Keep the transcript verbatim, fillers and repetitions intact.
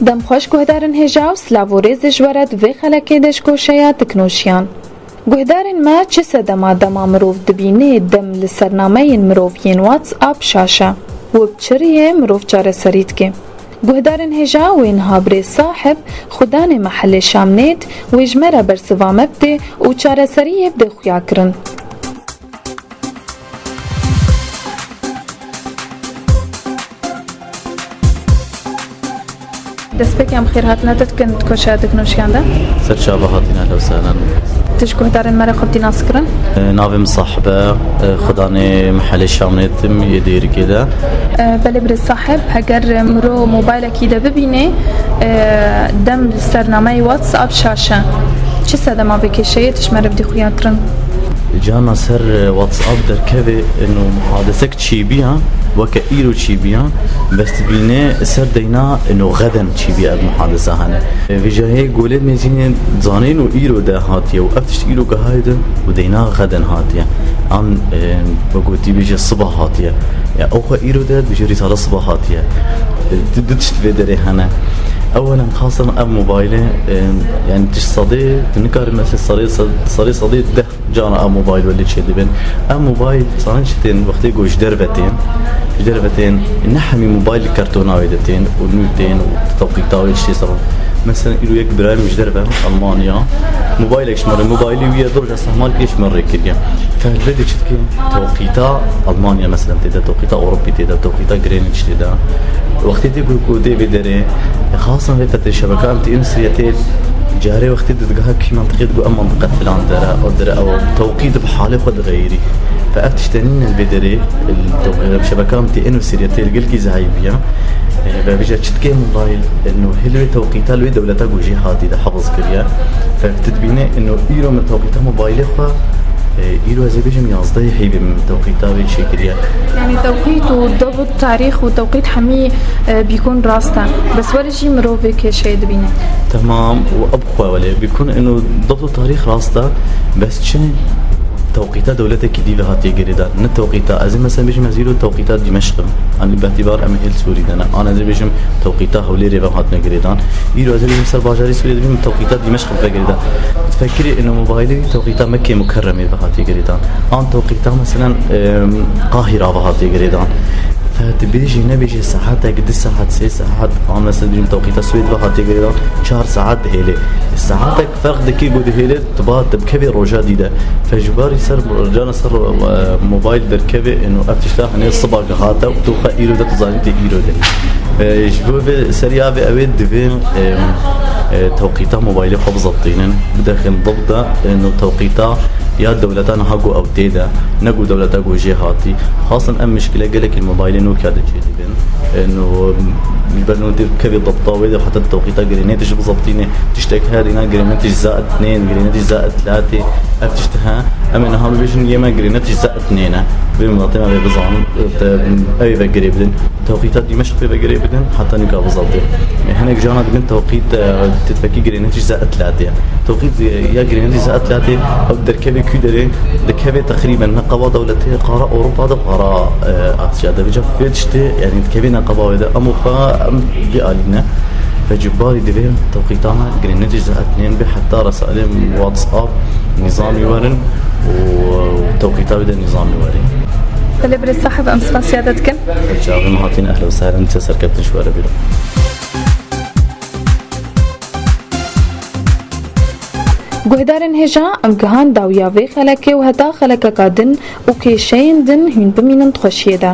Dem xweş guhdarên hêja û silav û rêzê ji we re di vê xelekê de ji koşeya teknolojiyan. Guhdarên me, çi sedema dema mirov dibîne dem li ser nameyên mirov yên WhatsApp şaş e û bi çi riyê mirov çareserî dike? Guhdarên hêja wê niha birêz Sahib, xudanê mehellê Şamnêt, wê ji me re bersiva me bide û çareseriyê bide xuya kirin. Destpêkê em xêrhatina te dikin di koşeya teknolojiyan de. Ser çava hatin, ehlen û sehlen. Tu ji guhdarên me re xwe bidî naskirin? E, navê min Sahib e, e, xudanê mehelê Şamnêt im, yê Dêrikê de. E, belê birêz Sahib, heger miro mobaylekî de bibîne, e, dem li ser nameyê WhatsApp şaş e. Çi sedema vê kêşeyê, tu ji me re bidî xuya kirin? Cana ser, e, WhatsApp derkeve, ino hadisek çêbiya, weke îro çêbiya, bes dibîne ser deyna ino xeden çêbiya ev muhadisa hene. E, vêjahê golê mezînê zanîn û îro de hatiye û ev tişt îro gehayê din û deyna xeden hatiye. An, e, we gotî bêje siba hatiye. Ya ew xwe îro de dibêje rîsala siba hatiye. E, du, du tişt vê derê hene. Ewelen xasan ev mobaylê, e, yani tişt sedê, tu nikarî mesela serê, serê sedê deh Cana ev mobayl welê çêdibin. Ev mobayl, zanî çi tên, wextê ku ji derve tên, ji derve tên, ne hemî mobayl li kartona wê de tên û nû tên û tewqîta wê tiştê ser. Mesela îro yek birayê min ji derve, Almanya, mobaylek ji min re, mobaylê wî ye, du roja sehmal kiriye ji min rê kiriye. Fehmê dê çi dike? Tewqîta Almanya mesela tê de, tewqîta Ewropî tê de, tewqîta Greenwich tê de. Wextê tê ku, ku tê vê derê, xasan vê fetrê şebeka em tê ên siriyetê, carê wextê didigeha kî mentiqê digo em mentiqe filan dere, o dere ew tewqît bi halê xwe dixeyirî. Fe ev tişte nîne vê derê, tewqît şebeka em tê ên siriyetê li gelkî zehî biya. E, ve vêca çi dike mobayl, ino hil wê tewqîta li wê dewleta ku jê hatî de hefiz kiriye. Fe tu dibîne ino îro min tewqîta mobaylê xwe, e, îro ez ê bêjim yazdehê heyvê min tewqîta wê çêkiriye. Yani tewqît û debt, tarîx û tewqît hemî, e, bîkûn rast e. Bes were jî mirov vê kêşeyê dibîne. Temam, û ev xwe welê bîkûn ino debt û tarîx rast e. Bes çi? Tewqîta dewletekî dî ve hatiye girêdan. Ne tewqîta, ez ê mesela bêjim ez îro tewqîta Dîmeşq im. An li betîbar em ê hêl Sûrî de ne. An ez ê bêjim tewqîta Hewlêrê ve hatine girêdan. Îro ez ê bêjim ser bajarê Sûriyê dibînim tewqîta Dîmeşq ve girêdan. Difekirî ino mobaylê wî tewqîta Mekkê Mukerremê ve hatiye girêdan. An tewqîta meselen, em, Qahîra ve hatiye girêdan. Fe tu bêjî nebêjî saetek, du saet, sê saet, an mesela bêjim tewqîta Swêd ve hatiye girêdan, çar saet dihêlê. Saetek ferq dikê ku dihêlê, tu ba tu bikevê roja dî de. Fe ji barî ser, cana ser, e, mobayl derkevê, ino ev tişta hene siba gihate û tu xwe îro de tu zanî tê îro de. E, ji bo vê seriya vê ew ê divê, e, e, tewqîta mobaylê xwe bizeptînin, bidexin dib de, ino tewqîta ya dewleta niha ku ew tê de, ne ku dewleta ku jê hatî. Xasan ev mişkile gelekî mobaylê Nokia de çêdibin. Ino ji ber nû tê kevê debta wê de heta tewqîta girênê tij bizeptînê. Tiştek her îna girênê tij zaet nên, girênê tij zaet latê. Ev tişt he. Em ê niha bibêjin yê me girênê tij zaet nêne. Vê miletê me vê bizanin, te, ew ê ve girê bidin. Tewqîta Dîmeşq pê ve girê bidin, heta nîka bizeptê. Hinek cana dibin tewqît, e, têtfekî girênê tij zaet latê. Tewqît, e, ya girênê tij zaet latê, ew derkevê kû derê, dikevê teqrîben ne qaba dewletê, qara Ewropa de, qara, e, Asya de. Vêca vê tiştê, yani dikevê ne qaba wê de, em û xwe, em vê alî ne. Ve cibarî divê tewqîta me girênê tij zaet nên bê heta resalê WhatsApp nîzamî werin û tewqîta wê de nîzamî werin. Belê birêz Sahib, em spasiya te dikin. Çavê me hatîn, ehlen û sehlen, te serkeftin ji we re bîro. Guhdarên hêja, em gihan dawiya vê xelekê û heta xelekeka din û kêşeyên din hûn bimînin di xweşiyê de.